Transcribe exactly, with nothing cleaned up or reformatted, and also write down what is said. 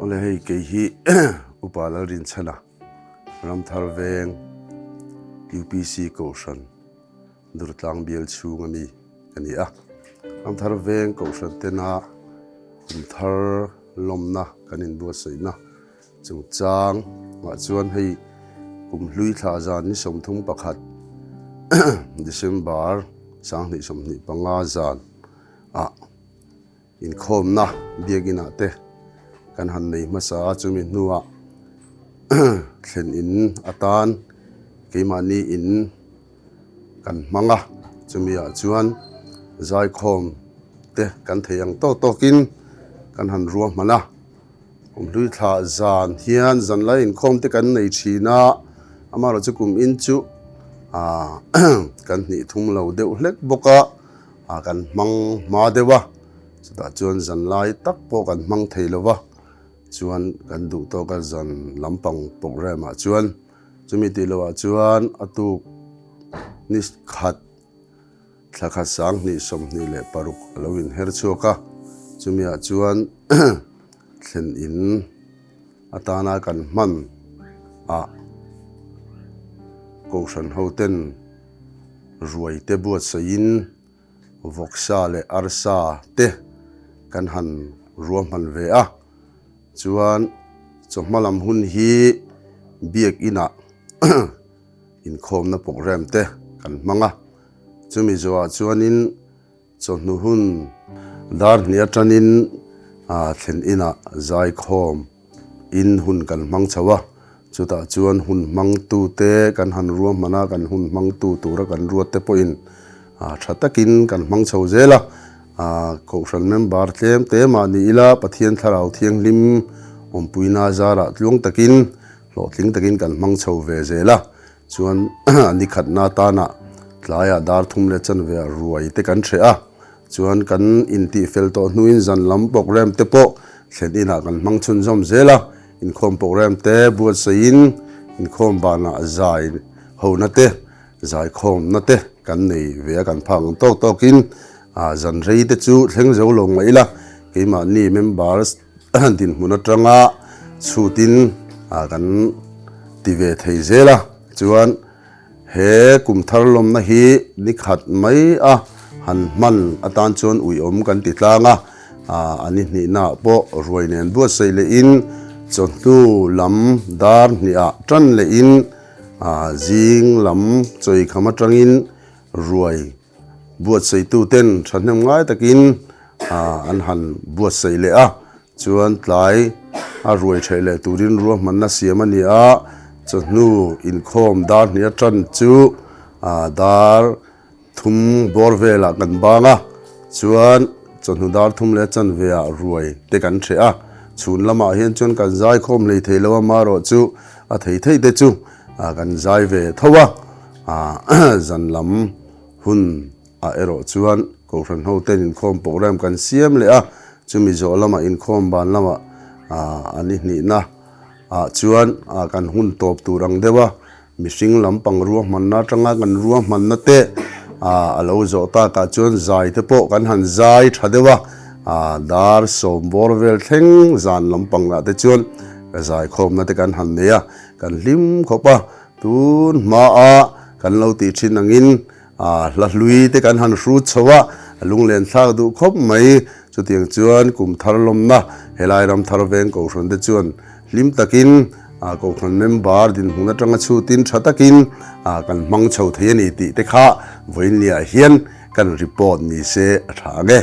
Le hei, kei hi Upa Lalrinchhana, Ramthar Veng U P C Kohhran Durtlang biel chhunga mi ka ni a. Ramthar Veng Kohhran tena kum thar lawmna kan inbuatsaihna chungchang ah chuan hei kum hlui thla zan ni sawmthum pakhat December sanghnih sawmhnih panga zan ah inkhawmna biak inah te kan han nei hmasa a, chumi hnuah thlen in atan keimahni in kan hmang a, chumi ah chuan zaikhawm te kan thei ang tawk tawkin kan han ruahman a. Kum hlui thla zan hian zanlai inkhawm te kan nei ṭhin a, amaherawhchu kum in chu, a, kan hnih thum lo deuh hlek bawk a, a, kan hmang hma deuh a, chutah chuan zanlai tak pawh kan hmang thei lo va, chuan kan duh tawk a, zan lampang program ah chuan. Chumi tih lo ah chuan a tuk ni khat thla khat sanghnih sawmhnih leh paruk a lo inher chhuak a, chumi ah chuan thlen in atana kan hman ah Kohhran ho ten ruai te buatsaihin vawksa leh arsa te kan han ruahman ve a. Chuan chawhma lam hun hi biak inah inkhawmna program te kan hmang a. Chumi zawhah chuanin chawhnu hun dar hnih atanin, a, thlen inah zaikhawm in hun kan hmang chho a. Chutah chuan hun hmangtu te kan han ruahman a, kan hun hmangtu tura kan ruat te pawhin, a, ṭha takin kan hmang chho zel a. A, Kohhran member tlem te mah ni ila Pathian thlarau thianghlim awmpuina zarah tluang takin, hlawhtling takin kan hmang chho ve zel a. Chuan ni khatna atana tlaiah dar thum leh chanveah ruai te kan ṭhe a. Chuan kan intihfel tawh hnuin zan lam program te pawh thlen inah kan hmang chhunzawm zel a. Inkhawm program te buatsaihin inkhawm banah zai hona te, zaikhawmna te kan nei ve a, kan phak ang tawk tawkin, a, zan rei te chu thleng zo lo ngei ila keimahni members dinhmun atanga chhutin, a, kan ti ve thei zel a. Chuan he kum thar lawmna hi ni khat mai a han hman atan chuan uiawm kan ti tlang a, a, a ni hnihna pawh ruai nen buatsaih lehin chawhnu lam dar hnih a ṭan lehin, a, zing lam chawi kham atangin ruai buatsaihtu ten ṭhahnemngai takin, a, an han buatsaih leh a. Chuan tlai a ruai ṭheh leh turin ruahmanna siam a ni a. Chawhnu inkhawm dar hnih a ṭan chu, a, dar thum bawr velah kan bang a. Chuan chawhnu dar thum leh chanveah ruai te kan ṭhe a. Chhun lamah hian chuan kan zaikhawm hlei thei lo a, amaherawhchu a thei thei te chu, a, kan zai ve tho a. A, zan lam hun ah erawh chuan Kohhran ho ten inkhawm program kan siam leh a, chumi zawh lamah inkhawm ban lamah, a, a ni hnihna ah chuan, a, kan hun tawp tur ang deuh a, mihring lampang ruahmanna atanga kan ruahmanna te, a, a lo zawh takah chuan zai te pawh kan han zai ṭha deuh a, a, dar sawm bawr vel thleng zan lampang ah te chuan zaikhawmna te kan han nei a, kan hlim khawp a. Tun hmaa kan lo tih ṭhin angin, a, hla hlui te kan han hrut chho a, a lunglen thlak duh khawp mai. Chutiang chuan kum thar lawmna helai Ramthar Veng Kohhran te chuan hlim takin, a, Kohhran member dinhmun atanga chhutin ṭha takin, a, kan hmang chho thei a ni tih te kha vawiin niah hian kan report ni se a ṭha ang e.